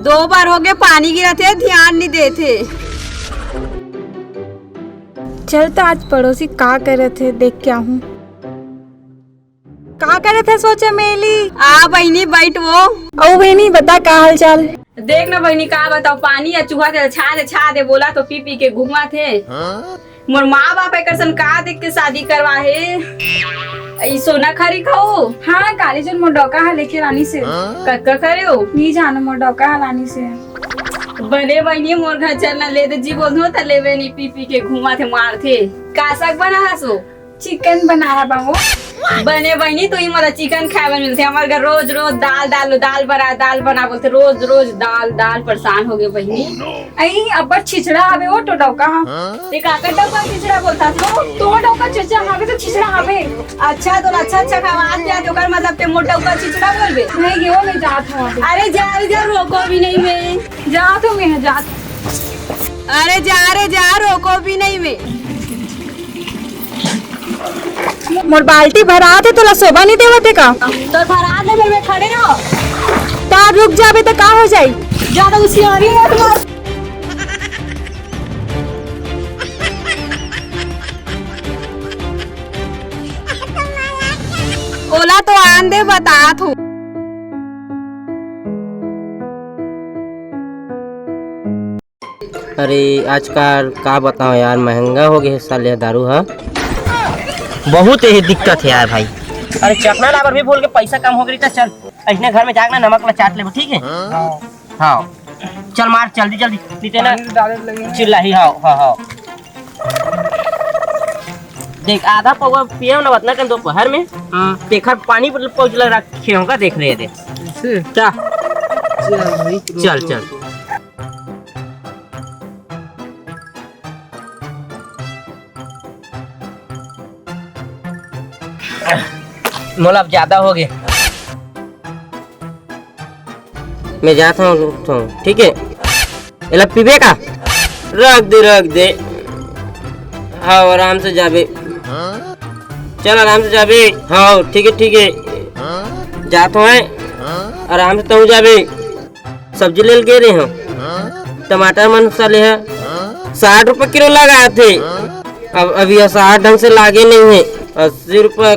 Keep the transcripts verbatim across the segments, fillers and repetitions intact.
दो बार होगे पानी गिरत हे, ध्यान नइ देत हे। चल त आज पड़ोसी का करत हे, देख के आहूं। का करत हस ओ चमेली? आ बहिनी, बइठ वो। अउ बहिनी, बता का हाल चाल? देख ना बहिनी, का बतावं, पानी ह चुहाथे, छा दे, छा दे, बोला तो पी पी के घूमत हे। मोर माँ बाप एकर सन का देख के शादी करवा हे? ई सोना खरी खाऊ? हाँ, काली जन मोर डौका ह लेके लानिस हे। कतका खरी हो? नइ जानंव, मोर डौका ह लानिस हे। बने बहिनी, मोर घर चल ना, ले दे जी, बोलहूं त लेवे नइ, पी पी के घूमत हे, मारथे। का साग बनाय हस ओ? चिकन बनाय हंव वो। बने बहिनी, तुही मोला चिकन खाय बर मिलथे। हमर घर रोज रोज दाल, दाल, दाल बना, दाल बना बोलथे, रोज रोज दाल, दाल। परेशान होगे बहिनी। अई, अब्बड़ छिछड़ा हवे वो तो डौका ह। ते काकर डौका छिछड़ा बोलथस? तो डौका छिछड़ा हवे तो छिछड़ा हवे। अच्छा, तो अच्छा अच्छा खवात हे, ओकर मतलब ते मोर डौका छिछड़ा बोलबे? नहीं, ये वो मैं जात हंव अभी। अरे जा रे जा, रोकव भी नहीं मैं। जात हंव मैं, जात। अरे जा रे जा, रोकव भी नहीं मैं। मोर बाल्टी भरात हे, तोला शोभा नइ देवत हे का? तोर भरात हे, मैं खड़े रहो। त रुक जाबे त का हो जाही? ज्यादा होशियारी मत मार। ओला तो आन दे, बतात हंव। अरे, आजकल का बतावं यार, महंगा होगे हे साले दारू ह। बहुत ही दिक्कत हे यार भाई। अरे, चखना लाय बर भी भूल गेंव, पैसा कम होगे रही त चल, अइसने घर में जाके ना नमक ला चाट लेबो, ठीक हे? हाँ। चल मार जल्दी जल्दी, नइ ते ना चिल्लाही। हाँ, हाँ, हाँ। देख, आधा पौवा पियेंव ना, ओतना कन दोपहर में। हाँ। तेखर पानी पाउच ला रखे हंव का, देख रहे दे। चल। चल भाई, चल, चल। मोला अब ज्यादा होगे। मैं जात हंव, उठत हंव, ठीक हे? एला पीबे का? रख दे, रख दे। हाँ, आराम से जाबे। चल, आराम से जाबे। हाँ, ठीक हे, ठीक हे। जात हंव, आराम से तहूं जाबे। सब्जी ले ल गे रहे हंव, टमाटर मन साले ह साठ रुपया किलो लगात हे। अब, अब ये साठ ढंग से लागे नइ हे, अस्सी रुपया,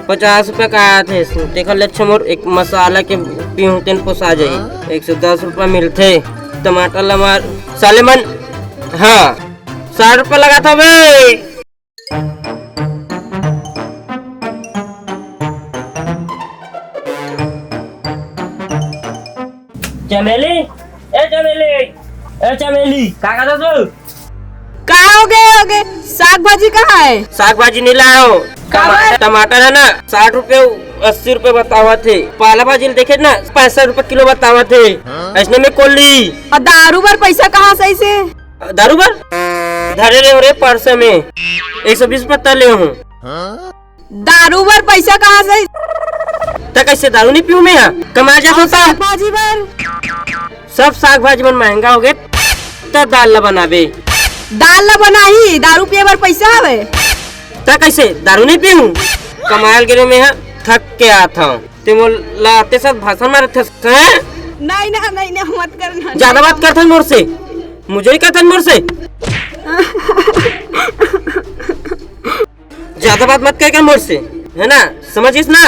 पचास रुपया का आत हे। तेखर ले अच्छा मोर एक मसाला के पीहूं, तेन पोसा जाही। एक सौ दस रुपया मिलथे टमाटर ला मार साले मन। हाँ, साठ रुपया लगात हवे। चमेली, ए चमेली, ए चमेली, का करत हस? का होगे, होगे? साग भाजी कहाँ हे? साग भाजी नइ लाय हंव। काबर? टमाटर, टमाटर हे ना, साठ रुपया, अस्सी रुपया बतावत हे। पाला भाजी ल देखे ना, पैंसठ रुपया किलो बतावत हे। अइसने में कोली। अउ दारू बर पैसा कहाँ से अइसे? दारू बर? धरे रहे हंव रे पर्स में, एक सौ बीस रुपया तले हंव। दारू बर पैसा कहाँ से? त कइसे दारू नइ पीहूं मैं हा? कमाय जात हंव त। भाजी बर। सब साग भाजी मन महंगा होगे, त दाल ला बनाबे। दाल ला बनाही, दारू पिये बर पैसा हवे? त कइसे दारू नइ पीहूं? कमाय ल गे रहेंव मैं हा, थक के आत हंव। ते मोला आते साथ भाषण मारत हस, हैं? नहीं ना, नहीं ना, मत करना। ज्यादा बात करथस मोर से, मुजोरी करथस मोर से। ज्यादा बात मत करे कर मोर से, हे ना? समझिस ना?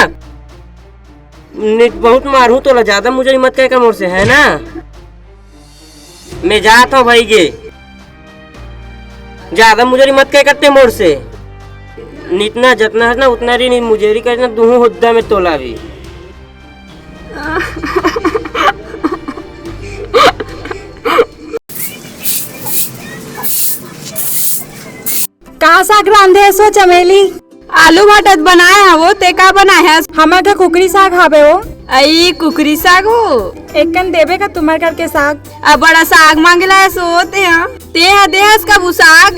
नइ त बहुत मारहूं तोला, ज्यादा मुजोरी मत करे कर मोर से, हे ना? मैं जात हंव भाई गे, ज्यादा मुजोरी मत करे कर ते मोर से। नइ त ना, जतना हस ना उतना रही, नइ त मुजोरी करे ना, दूहूं होद्दा में तोला भी। का साग रांधे हस ओ चमेली? आलू भाटा त बनाय हंव वो, ते का बनाय हस? हमर घर कुकरी साग हवे वो। अई, कुकरी साग वो? एक कन देबे का तुम्हर घर के साग? अब बड़ा साग मांगे ला हस वो ते हा। ते हा दे हस कभू साग?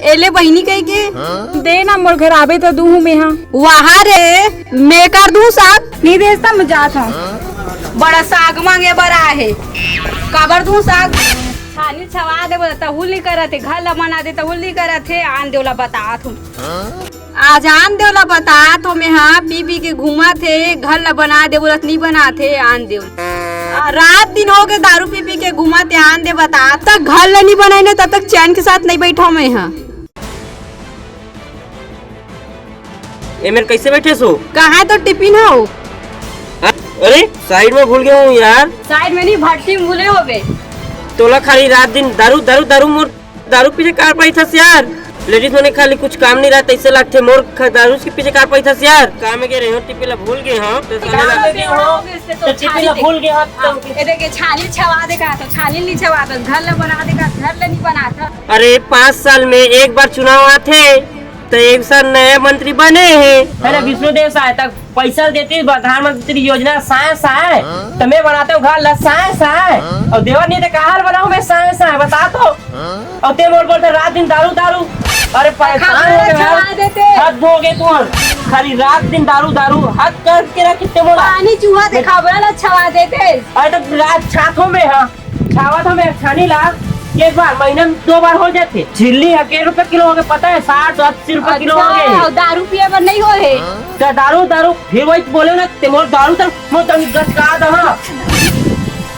एले बहिनी कहिके। दे ना, मोर घर आबे त दूहूं मैं हा। वाह रे, मैं कर दूहूं साग? नइ देस त मैं जात हंव। बड़ा साग मांगे बर आय हे, काबर दूहूं साग? छानी छवा देबो त हुल नइ करत हे, घर ला बना दे त हुल नइ करत हे, आन दे ओला बतात हंव। आज आन दे ओला बतात हंव मैं हा, पी पी के घूमत हे, घर ला बना दे बोलत नइ बनात हे, आन दे ओला। आ, रात दिन हो गए दारू पी पी के घूमत हे, आन दे बता। तक घर ल नहीं बनाए ना, तब तक चैन के साथ नहीं बैठा मैं यहाँ। ए मेर कैसे बैठे सो? कहाँ तो टिफिन हो? हाँ? अरे, साइड में भूल गया हूँ यार। साइड में नहीं, भट्टी में भूले होबे। तोला खाली रात दिन दारू, दारू, दारू, मोर दारू पीछे कार पाई थस यार। लेडीज मने खाली कुछ काम नहीं रहता, इससे लगथे मोर ख-, दारू के पीछे कार पाई थस यार। काम में गे रहे हो, टिफिन ला भूल गए हो, तो साले काम ला में गे हो, तो तो टिफिन ला छाली भूल गए हो, तो ए देखे, छाली छवा दे का, तो छाली नहीं छवा, तो घर ला बना दे का, घर ला नहीं बनाता। अरे, पाँच साल में एक बार चुनाव आथे, तो एक साल नया मंत्री बने हैं। अरे, विष्णुदेव साय तक पैसा देती, प्रधानमंत्री योजना साय साय, तो मैं बनाते हूँ घर ला साय साय, और देवर नहीं तो कहाँ बनाऊँ मैं साय साय, बता तो। और ते मोर बोलते रात दिन दारू दारू। अरे, परेशान हो गए यार। हद हो गए तू। खाली रात दिन दारू दारू, हद करके रख कितने मोला। पानी चूहा देखा, बड़ा अच्छा देते। अरे, तो रात छात हो में, हाँ। छावत हवे छानी ला, एक बार महीना में दो बार हो जाथे। झिल्ली ह के रुपया किलो हो गे, पता है, साठ अस्सी रुपया किलो हो गे। अच्छा, दारू पिए बर नहीं हो हे। त दारू, दारू, फिर वही बोले ना, ते मोर दारू तर, मोर तनी गचका दहा।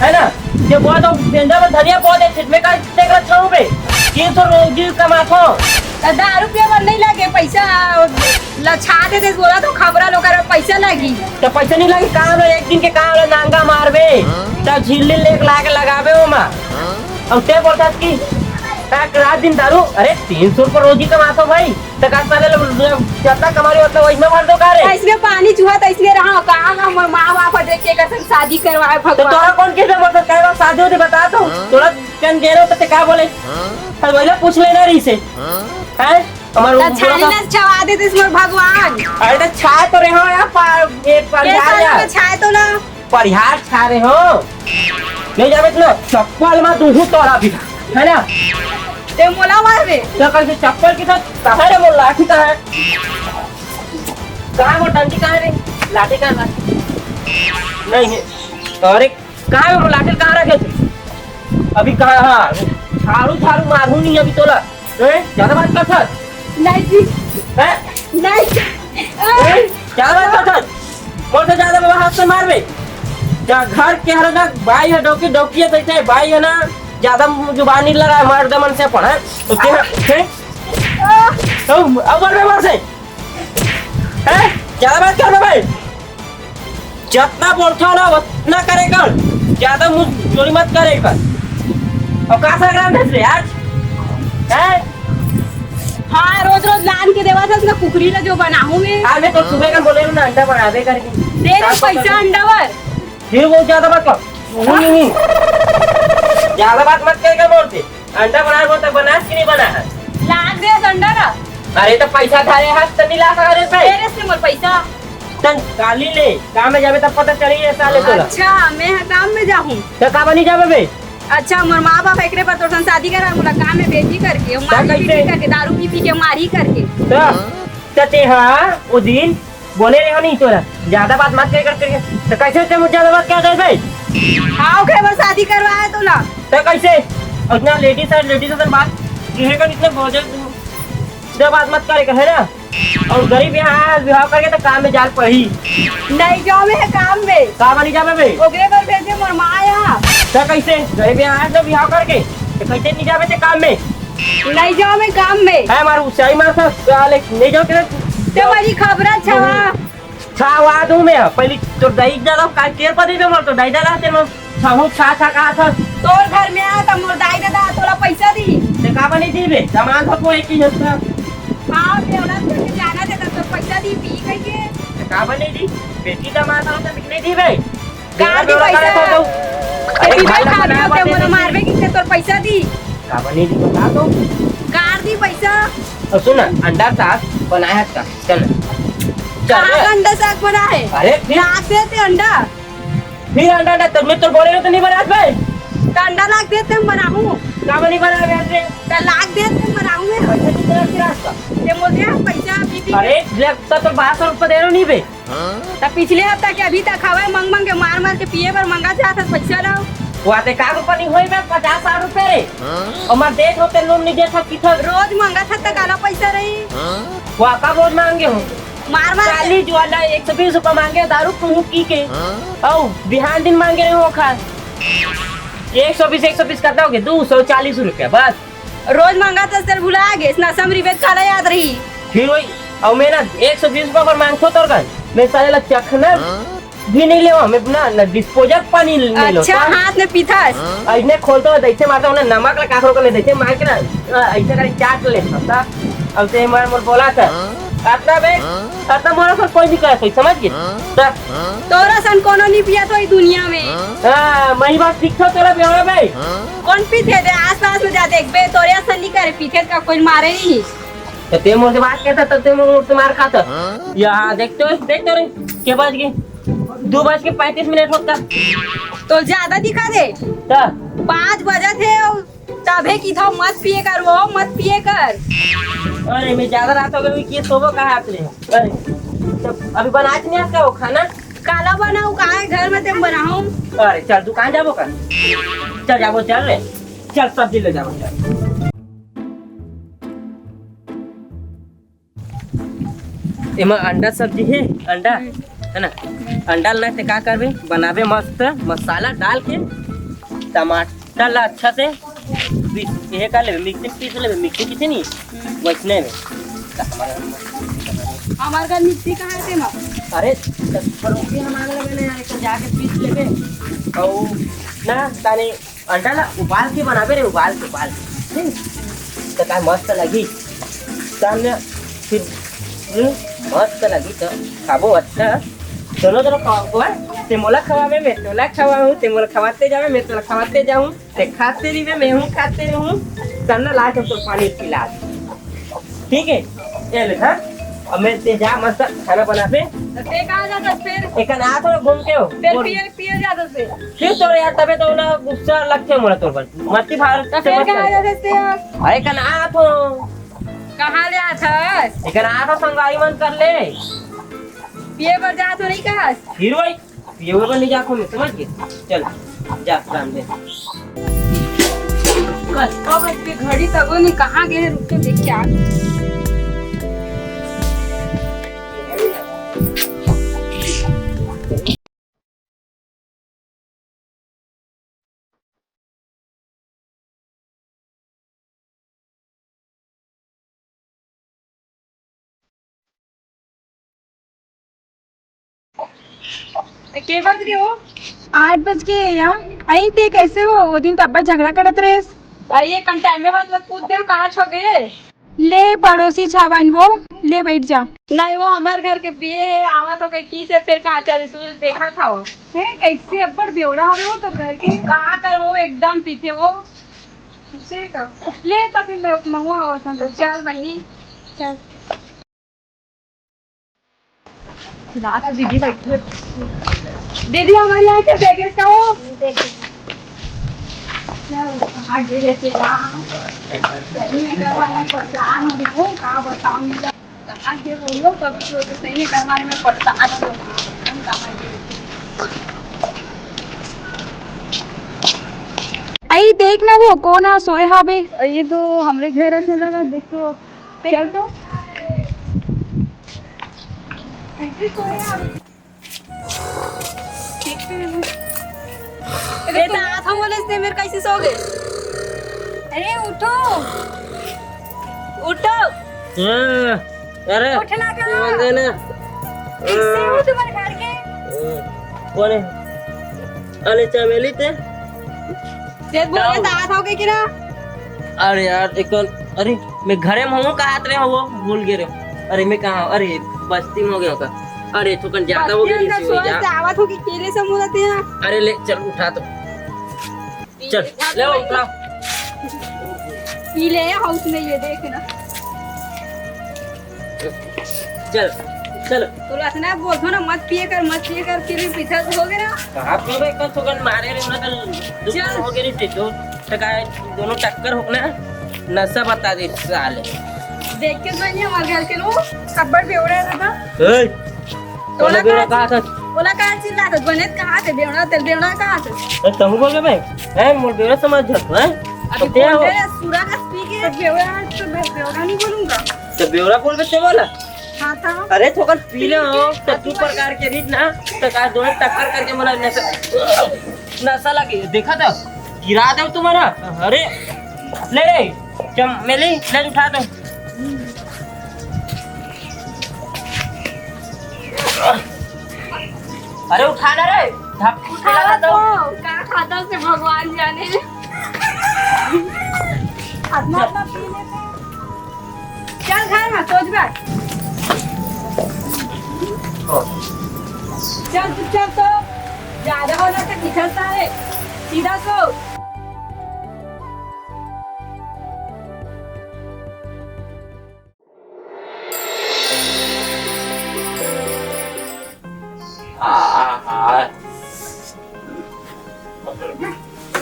है ना? ये बहुत तो बेंदा में धनिया बहुत है, छिटमे का इतने का छाऊ बे। तीन सौ रोजी कमाथो। त दारू पिए बर नहीं लगे पैसा। लछा दे दे, बोला तो खबरा लोग कर पैसा लगी। तो पैसा नहीं लगे, काम है, एक दिन के काम है, नांगा मारबे, तो झिल्ली लेके लाके लगाबे ओमा। और ते बोलता कि एक रात दिन दारू, अरे, तीन सौ रुपये रोजी कमाता भाई, तो का साले लोग जितना कमा रहे उतना वही में भर दो का रे? इसमें पानी चुहा था, इसमें रहा, कहाँ का हमर माँ बाप देख के कसम शादी करवाए तो भगवान। तोरा कौन किस में बोलता, कई बार शादी होती बता तो, तोरा कन दे रहे हो तो ते का बोले? तो वही पूछ लेना रही से, हैं? हमर त छानी ला छवा देतिस मोर भगवान। अरे त छा तो रहे हो यार, पा-, ये ये परिहार साला यार। में छाए तो ना। परिहार छा रहे हो। नहीं जाबे त ना, चप्पल में दूहू तोरा भी, है ना? ते मोला मारबे। तो कल से चप्पल की तो कहाँ रे मोर लाठी कहाँ है? कहाँ है मोर डंडी कहाँ है रे? लाठी कहाँ है? नहीं है। अरे कहाँ है वो लाठी कहाँ रखे थे? अभी कहाँ, हाँ, झाड़ू, झाड़ू मारू नहीं अभी तोला। ए, ज्यादा बात कर सर। नहीं जी। हैं? नहीं। ए, ज्यादा बात कर सर। कौन सा ज्यादा बाबा हाथ से मार बे? जा घर के हर ना, भाई है डौकी, डौकी है तो इसे भाई है ना, ज्यादा जुबान नहीं लड़ा, मर्द मन से पढ़ा। तो क्या है? हैं? तो अब बोल बे, बोल से। हैं? ज्यादा बात कर बे भाई। जतना बोलथो ना, ओतना करे कर। ज्यादा मुंह चोरी मत करे कर। अउ का साग रांधे हस रे आज? हैं? हाँ, रोज रोज लान के देवत हस ना कुकरी ला जो बनाहूं मैं। हाँ, मैं तो सुबह का बोले हूँ ना, अंडा बनाबे करके। दे रे पैसा अंडा बर। फिर वो ज्यादा बात कर। नहीं, नहीं। ज्यादा बात मत करे कर बोलते। अंडा बनाए हो तो बनास कि नहीं बना है? लाग दे अंडा ना। अरे तो पैसा धारे हाथ तो नहीं ला सका रे भाई। दे रे से मोर पैसा। तन काली ले, काम में जाबे तब पता चली ये साले तोला। अच्छा, मैं ह काम में जाहूं। तो का बनी जाबे बे? अच्छा, मोर माँ बाप एकरे पर तोर संग शादी करा, मोला काम में भेजी करके, मारी कैसे? पीटी करके, दारू पी पी के मारी करके। तो, तो ते हा, वो दिन बोले रहे हो नहीं तोरा, ज्यादा बात मत करे कर, करके। तो कैसे ते मुझे ज्यादा बात क्या कर भाई? हाँ, ओकरे बर शादी करवाया तोला। तो कैसे? उतना लेडीज है, लेडीज से बात, ये है कर इतने बोझल तू। ज्यादा बात मत करे कर, है ना? और गरीब यहाँ विवाह करके तो काम में जाल पड़ी। नहीं जाओ मैं काम में। काम नहीं जाबे बे? ओकरे बर भेजे मोर माँ यहाँ। तो कैसे? गरीब यहाँ आए तो विवाह करके, तो कैसे नहीं जाबे ते काम में? नहीं जाओ मैं काम में। है मार ऊंचाई मार था, साले, नहीं जाओ तेरे। ते मारी खबरा छवा। छावा दूं मैं, पहली तोर दाई ज्यादा का केर पदी में बोल, तोर दाई ज्यादा तेरे में छाहू छा छा कहा था। तोर घर में आ त मोर दाई ददा तोला पैसा दी। ते का बनी दी बे? सामान तो कोई की होता। हाँ, बेवड़ा तो जाना दे त पैसा दी पी कह के। ते का बनी दी? बेटी दामाद हो तो बिकने दी बे। गाड़ दी बेवड़ा पैसा। करे तो। ते अरे पीबे भाई, खा बना, बना, मोला बना, मारबे कि ते तोर पैसा दी। का बनी दी बता तो। गाड़ दी पैसा। और सुन ना, अंडा साग बनाया था। चल। चल कहाँ रे। का अंडा साग बना है? अरे फिर? लाग दे ते अंडा। फिर अंडा, अंडा, तब मैं तो बोले तो नहीं बना भाई। तो अंडा लाग दे ते हम बनाऊं। का बनी बना रहे थे? तो लाग दे ते हम बनाऊं मैं। पैसा नहीं बना फिर आज का। ते बोल दे पैसा बीबी। अरे, जब तक तो बारह सौ रुपये दे रहे नहीं बे। तो पिछले हफ्ता के अभी तक हवाई मंग मंग के मार मार के पिए बर मंगा चाहत हस पैसा ला। वो आते का रुपया नहीं होई बे, पचास साठ रुपये रे। और मैं देत होते लोन नहीं देत था किथा। रोज मंगा था त काला पैसा रही। वो का रोज मांगे हो? मार मार के। चालीस जो वाला एक सौ बीस रुपया मांगे दारू पी के। हाँ? औ बिहान दिन मांगे रहे हो खा। एक सौ बीस, एक सौ बीस करता होगे, दो सौ चालीस रुपया बस। रोज मांगत हस तेला भुला गेस, नशा म रिबे त काला याद रही। फिर वही, अउ मैं ना एक सौ बीस रुपया बर मांगथों तोर कन, मैं साले ला चखना भी नहीं लेवा, मैं ना, ना डिस्पोजल पानी नहीं लेता। अच्छा, हाथ में पीथस। अइसने खोलता हूँ, ऐसे मारता हूँ ना, नमक ला काकरो को नहीं देते, मार के ना, ऐसे करके चाट ले सकता। अब ते मार मोर बोला था, अतना बे, अतना मोर सन कोई नहीं करे, कोई समझ गए? तोरा सन कोनो नहीं पिया तो ई दुनिया में। हाँ, मैं ही बात सीखता तेरा बेवड़ा बे। कौन पीथे दे, आस पास में जा देखबे, तोरे सन नहीं करे, पीथे का कोई मारे नहीं। तो ते मोर से बात करता, तब ते मोर से मार खाता। यहाँ देख तो, देख तो रे, के बज गए? दो बज के पैंतीस मिनट होता। तो ज्यादा दिखा दे। तो? पाँच बजे थे, तभे की था, मत पिए कर, वो मत पिए कर। अरे, मैं ज्यादा रात हो गई, ये सोबो कहाँ हाथ ले? अरे, तब अभी बना के नहीं आता वो खाना? काला बनाऊँ, कहाँ है घर में तेम बनाऊँ? अरे, चल, दुकान जाबो का? चल, जाबो, चल रे। चल, सब्जी ले जाबो, चल। एमा अंडा सब्जी हे, अंडा, हम्म। है ना? अंडा ला ते का करबे, बनाबे मस्त मसाला डाल के, टमाटर ला अच्छा से पीस, ये कर लेबे, मिक्सी में पीस लेबे, मिक्सी किसे नहीं, हम्म। वैसने में। तो हमारा हमार घर मिक्सी कहाँ है तेमा? अरे, तो पड़ोसी हमारे लगे ले, एक जाके पीस लेबे, और ना, ताने अंडा ला उबाल के बनाबे रे, उबाल के, उबाल के। हम्म। तो का मस्त लगी। तब ना फिर, हम्म, मस्त लगी तो खाबो अच्छा। दोनों तरफ खाबो, ते मोला खवाबे, मैं तोला खवाऊँ, ते मोला खवाते जाबे, मैं तोला खवाते जाऊँ, ते खाते रहिबे, मैं हूँ खाते रहूँ। तब ना लास्ट में तो पानी पिला दे। ठीक है, ये ले, हाँ? अब मैं ते जा मस्त खाना बनाबे। तो ते कहाँ जाता फिर? एक ना थोड़ा घूम के हो। फिर बोल। पिए, पिए जाता से। फिर तो यार, तबे तो ना गुस्सा लगथे मोला तोर पर। मती फार तो से फिर मत कहाँ कर। जाता से यार? अरे, एक ना थो। कहाँ ले आता है? एक ना थो संगवारी मन कर ले। पिए बर जात हो नहीं कहा? फिर वही। ये वो नहीं जाखो मैं, समझ गए? चल, जा, राम दे। कतका बज के घड़ी तको नहीं, कहाँ गए, रुक के देख के आ। ए, के बज गए हो? आठ बज गए यार। अई, ते कैसे हो? वो दिन तो अब्बा झगड़ा करत रहे। अरे, ये कन टाइम में बात मत पूछ दे, कहाँ छो गए? ले, पड़ोसी छावन वो, ले बैठ जा। नहीं, वो हमार घर के बिये है, आवा तो कहीं की से फिर कहाँ चल, तू देखा था वो। हैं, कैसे अब्बड़ बेवड़ा हो रहे हो तो घर के। कहाँ कर वो एकदम पीछे वो। ठीक है। ले तो फिर मैं मंगवा और संग। चल बहिनी, चल। रात दीदी बैठी है। दीदी, हमारे यहाँ के पैकेट का हो? आगे लेके जा। परेशान हो गई हूँ, का बताऊँ। कहाँ के बोलो, कभी तो सही है, घर में परेशान हो गई हूँ। आई देख ना, वो कोन ह सोए हावे। ये तो हमरे घर से लगा, देख तो। चल तो। कैसे सोए हावे? देखते हैं। अरे तो आथा बोले से मेरे कैसे सो गए? अरे उठो। उठो। हाँ, अरे, उठना का? बोल देना। कैसे हो तुम्हारे घर के? हाँ, कौन है? अरे चमेली ते? ते बोले तो आथा हो गए कि ना? अरे यार, एक तो, अरे, मैं घरे में हूँ, कहाँ रहे हो वो? भूल गए रे। अरे, मैं कहाँ, अरे, बस्ती में हो गया होगा। अरे, थोकन ज्यादा हो गया, बस्ती में इसी वजह। सोच से आवत हो कि केले से मुड़त है। अरे, ले, चल, उठा तो। चल, ले, उठा। पी ले, हाउस में ये देख ना। चल, चल। तोला अतना बोलथो ना, मत पिए कर, मत पिए कर, फिर भी पीछा से हो गया ना। कहाँ पीबे, एक तो थोकन मारे रे, ना तो दो चल। हो गए रे, तो टका दोनों टक्कर हो ना, नशा बता दे साले। देख के तो नहीं हमारे घर के लोग, सब बड़ बेवड़ा है दादा। ए, तोला तोला बेवड़ा कहाँ कहाँ था? तोला कहाँ चिल्ला था? बने कहाँ थे बेवड़ा, तेल बेवड़ा कहाँ थे? ए, तहु बोल के बे, ए, मोर बेवड़ा समझ जात, हैं? अभी तो ते बोल हो। रहे, सूरा का पी के। तो बेवड़ा, तो मैं बेवड़ा नहीं बोलूंगा। तो बेवड़ा बोल के ते बोला? हाँ, था। अरे, थोकन पी ले हो, तो दू प्रकार के रीत ना, तो का दोनों टक्कर करके मना नशा। नशा लगे, देखा तो गिरा दे तुम्हारा। अरे ले रे चमेली, ले उठा दो। अरे उठा ना रे, धक्का उठा लगा तो। का खाता से भगवान जाने। आत्मा आत्मा पी लेते। चल घर में सोच बैठ। चल चुपचाप सो, ज्यादा होला तो निकलता है, सीधा सो। आहा।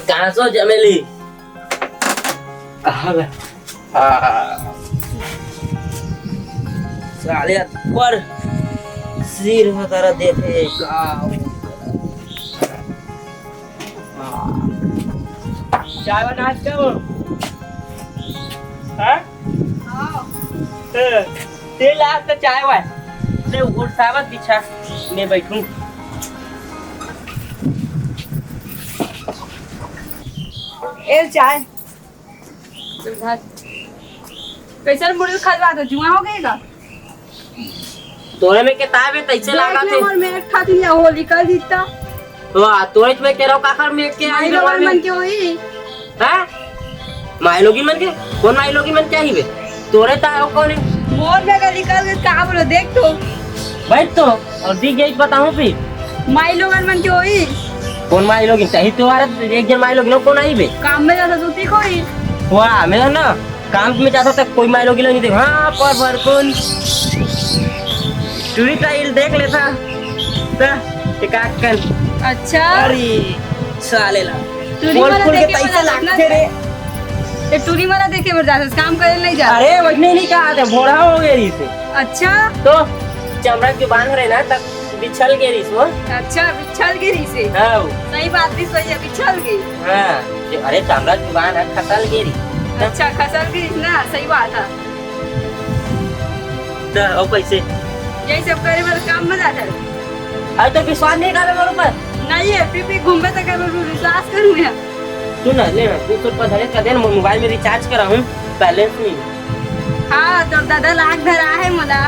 कहाँ सो चमेली? कहाँ बे? आ, साले पर सिर में दर्द देथे का? चाय बना के वो। हाँ? हाँ। ए, तेल आ तो चाय वाय। ले, उठ सावत बिछा, मैं बैठूं। ए, चाय। कैसन मुर्गी खजवा दो, जुआ हो गए का? तोरे में किताब है, तैसे देख लागत ले, है। मोर में एक ठा दिन या होली कर दीता। वाह, तोरे में कह रहा हूँ, काकर में के माई आई लोगन में? मन के होई। हैं? माई लोगिन मन के? कौन माई लोगिन मन के आई बे? तोरे ता हो कौन है? मोर में अगर निकल गए, कहाँ बोलो, देख तो। बैठ तो, और दिख गई बताऊँ फिर। माई लोगन मन के होई। कौन माई लोगिन? सही तो आ रहा, एक जन माई लोगिन हो, कौन आई बे? काम में जाता तू ठीक होई। वाह, मैं ना, काम में जाता तक कोई माई लोगिन नहीं देख। हाँ, पर, पर कौन? टूरी टाइल देख लेता। ता, एक आध कन। अच्छा। अरे, साले ला। टूरी खोल, वाला खोल के देखे पैसा वाला लागते ना। रे। ये टूरी वाला देखे बर जाता, काम करे नहीं जाता। अरे, वैसे नहीं कहा था, भोरा हो गया रही से। अच्छा। तो चमड़ा के बांध रहे ना, तब बिछल गे रहिस वो। अच्छा, बिछल गे रहिस हे। हाँ। सही बात भी सही है, बिछल गे। हाँ, जो, अरे, चमड़ा जुबान है, खसल गे रहिस। अच्छा, खसल गे रहिस ना, सही बात है। तो, और कैसे? यही सब करे वाला काम मजा आता है। अरे, तो विश्वास नहीं करे मेरे ऊपर? नहीं है, फिर भी घूमबे तो कर विश्वास करूँ मैं। सुन ना, ले ना, दो सौ रुपया धरे का दे ना, मोबाइल में रिचार्ज करा हूँ, बैलेंस नहीं है। हाँ, तोर दादा लाख धरा है मोला।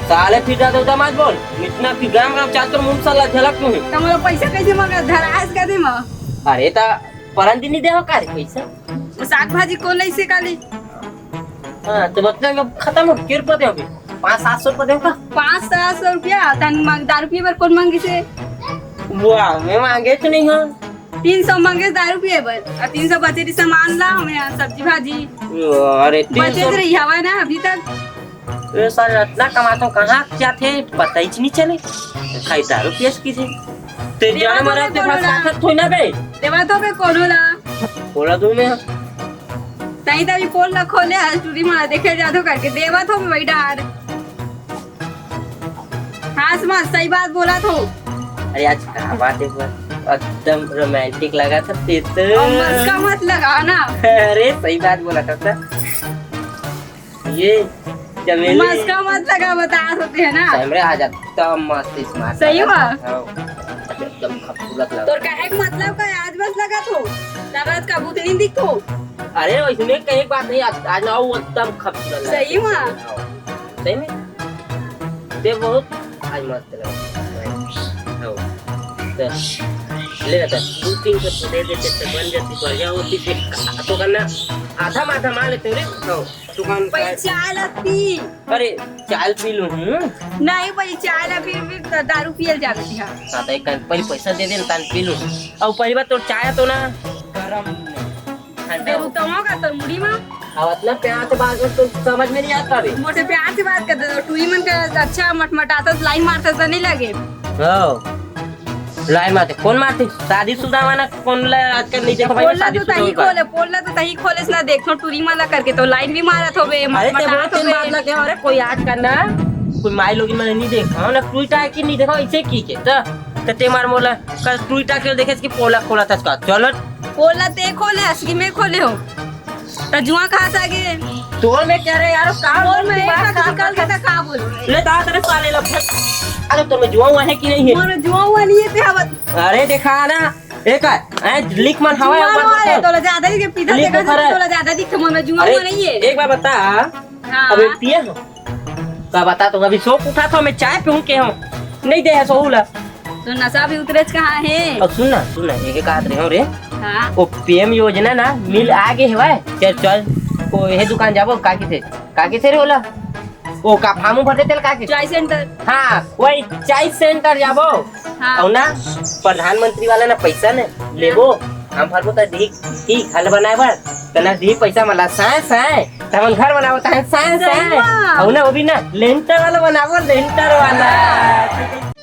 साले फिर ज्यादा उदा मत बोल, इतना फिर गरम गरम चाल तोर मुंह साला झलक तू है। तो मोला पैसा कैसे मांगा, धरा है इसका दे माँ। अरे ता परन दिन नहीं देहो का रे पैसा? वो साग भाजी कौन नहीं से काली? हाँ, तो मतलब अब खत्म हो, के रुपया दे अभी? पाँच सात सौ रुपया दे का? पाँच सात सौ रुपया, तन मांग, दारू पी बर कौन मांगी से? वाह, मैं मांगे तो नहीं हूँ। तीन सौ मांगे दारू पिए बर, और तीन सौ बचे रही सामान ला, हमें यहाँ सब्जी भाजी। अरे, तीन सौ बचे रही हवा ना अभी तक। ए, साले, इतना कमाता हूँ, कहाँ क्या थे, पता ही नहीं चले। खाई दारू पियस की थी। ते देवा जाने तो मारा बे ते कोनो पास ला। ताकत थोड़ी ना बे। देवा तो बे कोनो ला। बोला दूँ मैं। तई तभी पोल ला खोले, आज टूरी मारा देखे जातो करके। देवा तो बे भाई डार। हाँ, समझ, सही बात बोला तो। अरे, आज का बात है, पूरा एकदम रोमांटिक लगा था ते तो। अब मस्का मत लगा ना। अरे, सही बात बोला था, था। ये चमेली। मस्का मत लगा, बता सकते हैं ना। कैमरे आ जाता, मस्त स्मार्ट सही लगा हुआ। था। हाँ, एकदम खूबसूरत लगा। तोर कहे के मतलब का है, आज बस लगा तो। तब आज का भूतनी दिख तो। अरे, वैसे में कहे के बात नहीं, आज, आज ना वो एकदम खूबसूरत लगा। सही हुआ। हाँ, सही में। ते बहुत आज मस्त चला। हाँ। तो ले ना, तो दो तीन सौ तो दे देते, तो बन जाती, बढ़िया होती, फिर का-, तो करना, आधा माथा मार लेते रे। हाँ, दुकान का। भाई, चाय ला पी। अरे, चाय पी लूँ, हम्म? नहीं भाई, चाय ला पी, फिर तो दारू पियल जाती है। हाँ, तो एक काम, पहले पैसा दे दे ना, तान पी लूँ। और पहली बात, तो चाय तो ना गरम नहीं। ठंडा दे हो। रुतवा का तोर मुड़ी मा। अब इतना प्यार से बात कर तो समझ में नहीं आता बे। मोटे प्यार से बात कर दे, टूरी मन का अच्छा मटमटाता, लाइन मारता तो नहीं लगे। हो। लाइन मारते, कौन मारते? शादीशुदा वाला कौन ला आजकल नहीं देखो भाई, पोल्ला तो शादीशुदा तही होगा। खोले, पोल्ला तो तही खोले से ना देखो, टूरी माला करके तो लाइन भी मारत होबे, अरे ते मटमटात बहुत दिन होबे। बाद लगे, अरे कोई आजकल ना, कोई माई लोग मैंने नहीं देखा, ना टूरी टाकी नहीं देखा, इसे की के, तो, तो ते मार मोला, कल टूरी टाकी देखे कि पोला खोला था इसका, चलो। पोल्ला ते खोले, असली में खोले हो। त जुआ कहाँ से आ गए? तोर में क्या रे यार, का मोर में दिमाग एक खराब निकल के करके त का बोलूं? ले दा तेरे साले ला फट। अरे तोर में जुआ हुआ है कि नहीं है? मोर में जुआ हुआ नहीं है, ते हवत। अरे देखा ना, ए का, ए, लिख मन हवा जुआर वाले, तोला ज्यादा दिखे, पीता लिख देखा ओखर है। तोला ज्यादा दिखे, मन में जुआर अरे, वाले ही है। एक बार बता, हाँ। अबे पिए हो? का बता, तो अभी सो के उठा था, मैं चाय पीऊँ के हूँ, नहीं दे है सोहू ला। तो नशा भी उतरेच कहाँ है? अब सुन ना, सुन ना, ये का कहत रहे हो रे? हाँ। वो पीएम योजना ना मिल आ गए हवाए, चल चल, वो ये दुकान जाबो, का किथे, का किथे रे ओला? वो का फार्म भर देते का किथे? चाय सेंटर। हाँ, वही चाय सेंटर जाबो। हाँ। और ना, प्रधानमंत्री वाला ना पैसा ना लेबो, हम भरबो त दी, दी घर बनाए बर, त ना दी पैसा मला साए साए, त हमन घर बनाबो त साए सही साए। बात। और ना, वो भी ना लेंटर वाला बनाबो, लेंटर वाला।